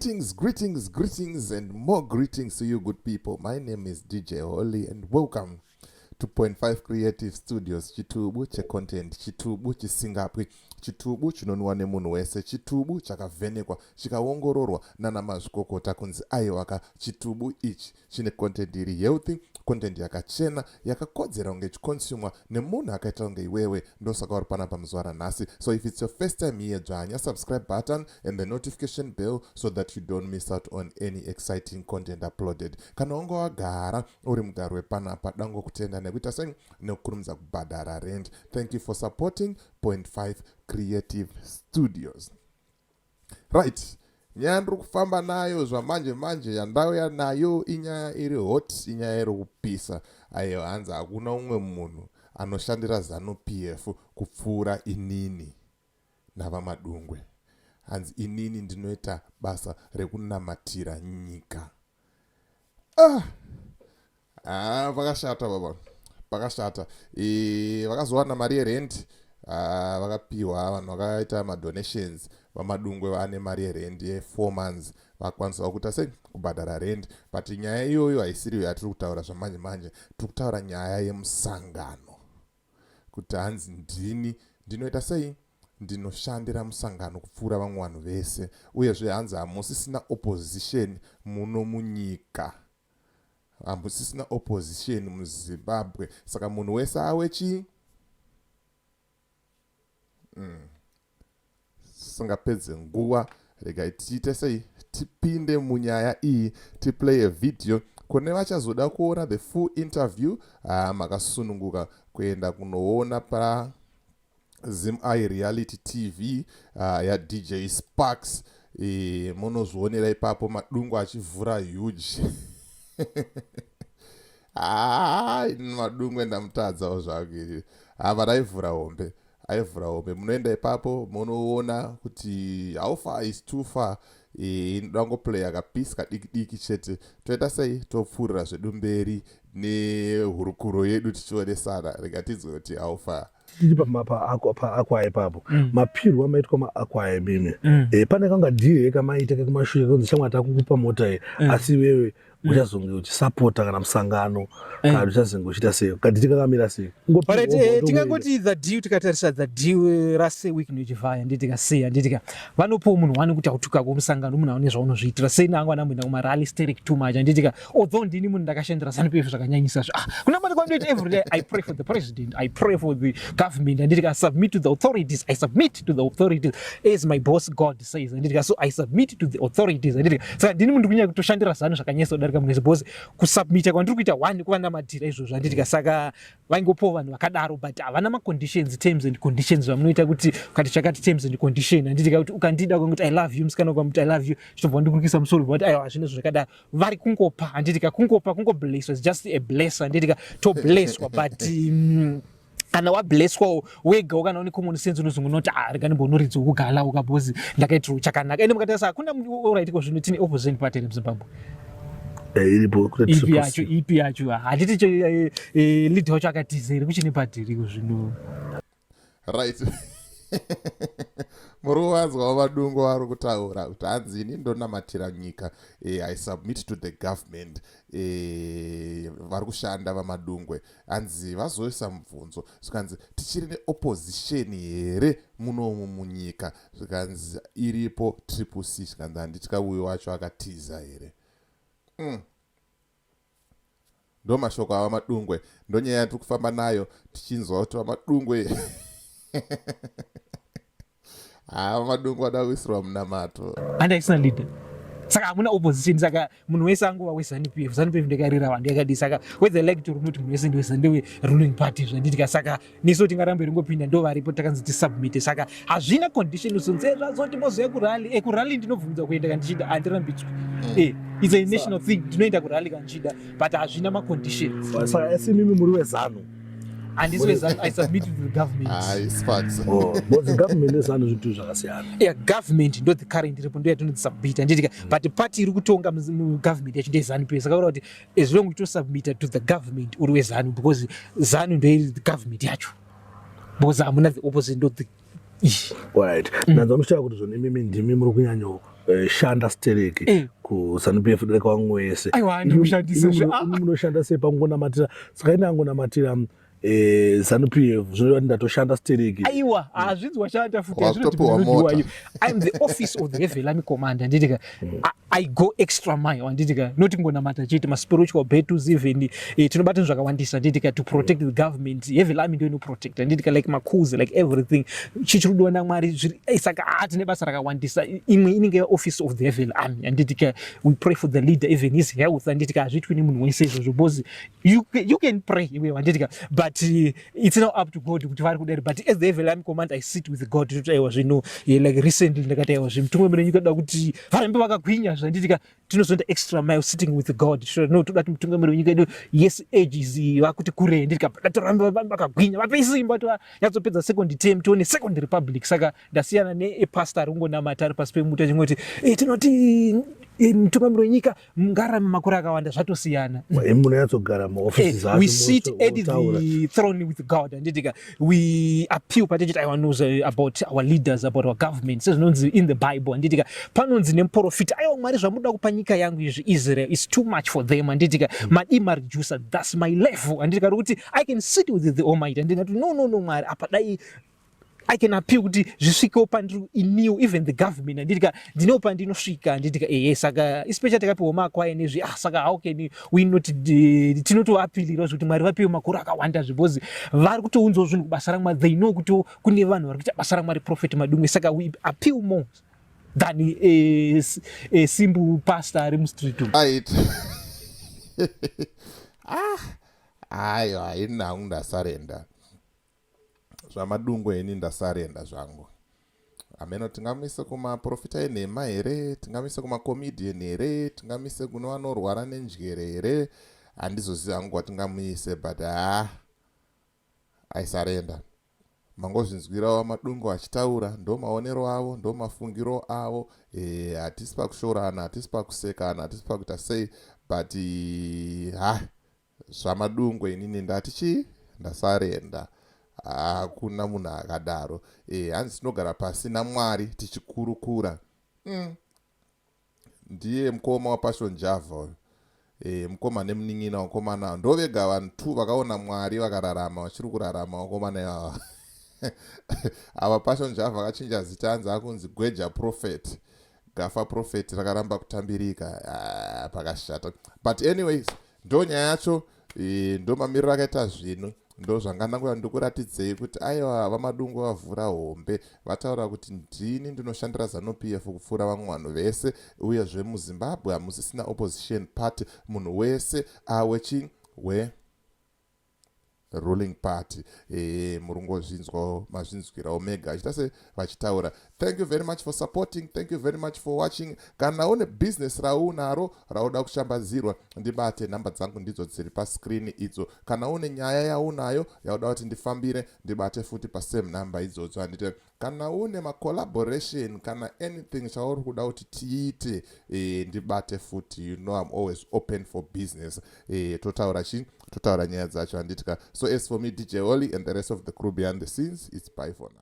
Greetings, greetings, greetings, and more greetings to you, good people. My name is DJ Holly, and welcome to Point 5 Creative Studios. Chitubu checontent, chitubu chisingapwi, chitubu chinonwa nemunhu wese, chitubu chakavhenekwa, chikaongororwa nana mazvikokota kunzi aiwaka, chitubu ichi chine content iri healthy, content yakachena, yakakodzera kunge ichiconsumwa nemunhu akaita kunge iwewe. Ndosaka uri panapa muzuva ranhasi. So if it's your first time here, dzvanya subscribe button and the notification bell so that you don't miss out on any exciting content uploaded. Kana wanga wagara uri mugari wepanapa, dangokutenda nekuita sei, nekukurumidza kubhadhara rent. Thank you for supporting Point 5 Creative Studios. Right, nyaya ndiri kufamba nayo zvamanje manje, yandauya nayo, inyaya iri hot, inyaya iri kupisa. Aiwa, hanzi hakuna umwe munhu anoshandira ZANU PF kupfuura inini naVaMadungwe. Hanzi inini ndinoita basa rekunamatira nyika. Ah! Ah, pakashata baba, pakashata. Vakazowana mari yerent. Ah, vakapiwa, vanhu vakaita madonations. VaMadungwe vane mari yerent ye4 months, vakwanisawo kuita sei, kubhadhara rent. But nyaya iyoyo haisiriyo yatiri kutaura zvamanje manje. Tiri kutaura nyaya yemusangano, kuti hanzi ndini ndinoita sei, ndinoshandira musangano kupfuura vamwe vanhu vese. Uyezve hanzi hamusisina opposition muno munyika, hamusisina opposition muZimbabwe, saka munhu wese awe chii. Singapedze nguva, regai tiite sei, tipinde munyaya iyi, tiplay a video. Kune vachazoda kuona the full interview, makasununguka kuenda kunoona pa Zim Eye Reality TV yaDJ Sparks. Munozvionera ipapo Madungwe achivhura huge. Hai, Madungwe ndamutadzawo zvangu. Hava raivhura hombe, aivhura hombe. Munoenda ipapo munoona kuti how far is too far. Inoda ngoplaya kapiece kadiki diki chete. Toita sei, topfuurira zvedu mberi nehurukuro yedu tichionesana. Rega tinzwe kuti how far. Tiri paacquire ipapo. Mapirwo amaitwa maacquire mimi, pane kanga deal kamaita kekumashure kunzi shamwari takukupa mota iyi, asi iwewe uchazonge uchisapota kana musangano, kana uchazonge uchiita sei? Kadeal kakamira sei? Alright, tingangoti the deal, tikatarisa the deal raSir Chivayo, handitika sei, handitika vanopawo munhu wani kuti autuka kumusangano, munhu aone zvaunozviitira sei. Nangu anamboenda kumarally sterek too much, handitika, although ndini munhu ndakashandira ZANU PF zvakanyanyisa. Ah, kunamata kwandoita every day, I pray for the president, I pray for the government, handitika, I submit to the authorities, I submit to the authorities as my boss God says, handitika. So I submit to the authorities, handitika. Saka ndini munhu kunyanya kutoshandira ZANU zvakanyanyisa kudarika munhu wese, because kusubmita kwandiri kuita one kuvanamatira izvozvo, handitika. Saka vaingopawo vanhu vakadaro, but havana maconditions, terms and conditions vamunoita kuti ukati chakati, terms and condition, handitika, kuti ukandida, ukanguti "I love you," musikana ukamuti "I love you," chitobva ndikurukisa musoro kuti aiwa, hazvina zvo zvakadaro. Vari kungopa, handitika, kungopa, kungoblesswa. It's just a bless, handitika, toblesswa. But kana wablesswawo wegawo, kana une common sense, unozongonoti, "Ah, rega ndimbonoridzawo kugala ukabhozi ndakaitirwo chakanaka." Ende mukatarisa, hakuna. Alright, ko zvino tine opposition party here muZimbabwe? Iripo. Ipi yacho? Ipi yacho? Handiti leader wacho akatiza here? Kuchine party iriko zvino? Right, muri kuvanzwawo Madungwe vari kutaura kuti hanzi ini ndonamatira nyika, I submit to the government. Vari kushanda VaMadungwe. Hanzi vazoisa mubvunzo, zvikanzi tichiri neopposition here munomu munyika? Zvikanzi iripo, Triple C. Zvikanzi handitya, uyu wacho akatiza here? Ndo mashoko ava Madungwe. Ndonyaya yatiri kufamba nayo, tichinzwa kuti VaMadungwe, ha, VaMadungwe vada kuisirwa munamato. Handi haisina leader, saka hamuna opposition. Saka munhu wese angova weZANU PF. ZANU PF ndakarira vanhu yakadii. Saka whether like to not, munhu wese ndewe ruling party, zvanditika. Saka nesu tingarambe ringopinda, ndo varipo, takanzi tisubmite. Saka hazvina condition uzonzi zvazoti mozoya kurally. Kurally ndinobvumidza kuenda kana ndichida, handirambidzwi. It's a national thing, ndinoenda kurally kana ndichida, but hazvina maconditions. Saka asi mimi muri weZANU? Handisi weZANU, I submit to the government. Hai, Sparks. Oh, because government neZANU zvinhu zvakasiyana. Yeah, government ndo the current iripo, ndo yatinozisubmita, handitika. But party iri kutonga mugovernment yacho ndeZANU PF. Saka kuti as long uchitosubmita to the government, uri weZANU, because ZANU ndo iri the government yacho, because hamuna the opposite, ndo the Alright, nanzwa muchitaura kuti zvona imimi ndimi muri kunyanyo Shanda stereki kuZANU PF kudarika vamwe wese. Aiwa, ndikushandisa Imi munoshanda sei pakungonamatira? Saka ine angonamatira ZANU PF, zvinoreva kuti ndatoshanda stereki. Aiwa, hazvinzi washanda futi. Wakutopiwa mota. I'm the office of the heavenly army commander, handitika? I go extra mile, handitika? Not ngonamata chete, maspiritual battles even, tinobata zvinhu zvakawandisa, handitika, to protect the government. Heavenly army ndo inoprotect, handitika? Like makuzi, like everything chichiri kudiwa naMwari zviri. Saka tine basa rakawandisa. Imwe inenge office of the heavenly army, handitika? We pray for the leader, even his health, handitika? Hazviitwi nemunhu wese izvozvo, because you can pray iwewe, handitika? But it's now up to God kuti vari kudari. But as the heavenly army commander, I sit with God toti aiwa zvino, like recently ndakati aiwa zvimutungamiri wenyika toda kuti varambe vakagwinya, zvanditika? Tinozoenda extra mile sitting with God. So, no, toda kuti mutungamiri wenyika yedu, yes, age is vakuti kurei, handitika? But torambe vakagwinya, vape simba vanyatsopedza second term, tione second republic. Saka ndasiyana nepastor ari kungonamata ari pasi pemuti achingoti, "Tinoti mutungamiri wenyika ngararame makore akawanda." Zvatosiyana. Imi munonyatsogara muofisi. We sit at the throne with God, handitika? We appeal patichiti aiwa knows about our leaders, about our government, sezvinonzi in the Bible, handitika? Panonzi nemuprofita, "Aiwa Mwari, zvamunoda kupa nyika yangu izvi, Israel, is too much for them, handitika? Madii mareducer?" That's my level, handitika? Rokuti I can sit with the Almighty, handikati, "No, no, no, Mwari, apa dai I can appeal kuti zvisvikewo pandiri iniwo, even the government," handitika? Ndinewo pandinosvika, handitika? Ehe, saka especially takapiwa makwai nezvi, saka how can we not tinotoapilirawo zvekuti Mwari vapiwe makore akawanda zve, because vari kutounzawo zvinhu kubasa raMwari. They know kuti kune vanhu vari kuita basa raMwari, Prophet Madungwe. Saka we appeal more than a simple pastor ari mustreet umu. Right. Ah, aiwa, ini hangu ndasarenda zvaMadungwe. Ini ndasarenda zvangu. Hameno, tingamise kumaprofita enhema here? Tingamise kumacomedian here? Tingamise kune vanorwara nenjere here? Handizozivi hangu kwatingamuise, but ha, aisarenda. Mangozvinzwirawo Madungwe achitaura, ndo maonero avo, ndo mafungiro avo. Hatisi pakushorana, hatisi pakusekana, hatisi pakuita sei, but ha, zvaMadungwe inini ndati chii, ndasarenda. Hakuna munhu akadaro. Hanzi tinogara pasi naMwari tichikurukura. Ndiye mukoma waPassion Java uyu. Mukoma nemunin'ina wakomana ndo vega vanhu tu vakaona Mwari vakararama, vachiri kurarama vakomana ivava ava. Passion Java akachinja zita, anzi akunzi Gweja Prophet. Gafa Prophet rakaramba kutambirika. Ah, pakashata. But anyways, ndo nyaya yacho. Ndo mamiriro akaita zvinhu, ndo zvanga ndanguya ndikuratidzei kuti aiwa, VaMadungwe vavhura hombe, vataura kuti ndini ndinoshandira ZANU PF kupfuura vamwe vanhu vese, uyezve muZimbabwe hamusisina opposition party, munhu wese awechi we ruling party. Muri kungozvinzwawo, mazvinzwirawo mega achiita se vachitaura. Thank you very much for supporting, thank you very much for watching. Kana une business raunaro rauda kushambadzirwa, ndibate. Nhamba dzangu ndidzo dziri pascreen idzo. Kana une nyaya yaunayo yauda kuti ndifambire, ndibate futi pasame number idzodzo, handite? Kana une macollaboration kana anything chauri kuda kuti tiite, ndibate futi. You know I'm always open for business. Totaura chi, totaura nyaya dzacho, handitika? So as for me, DJ Holly, and the rest of the crew behind the scenes, it's bye for now.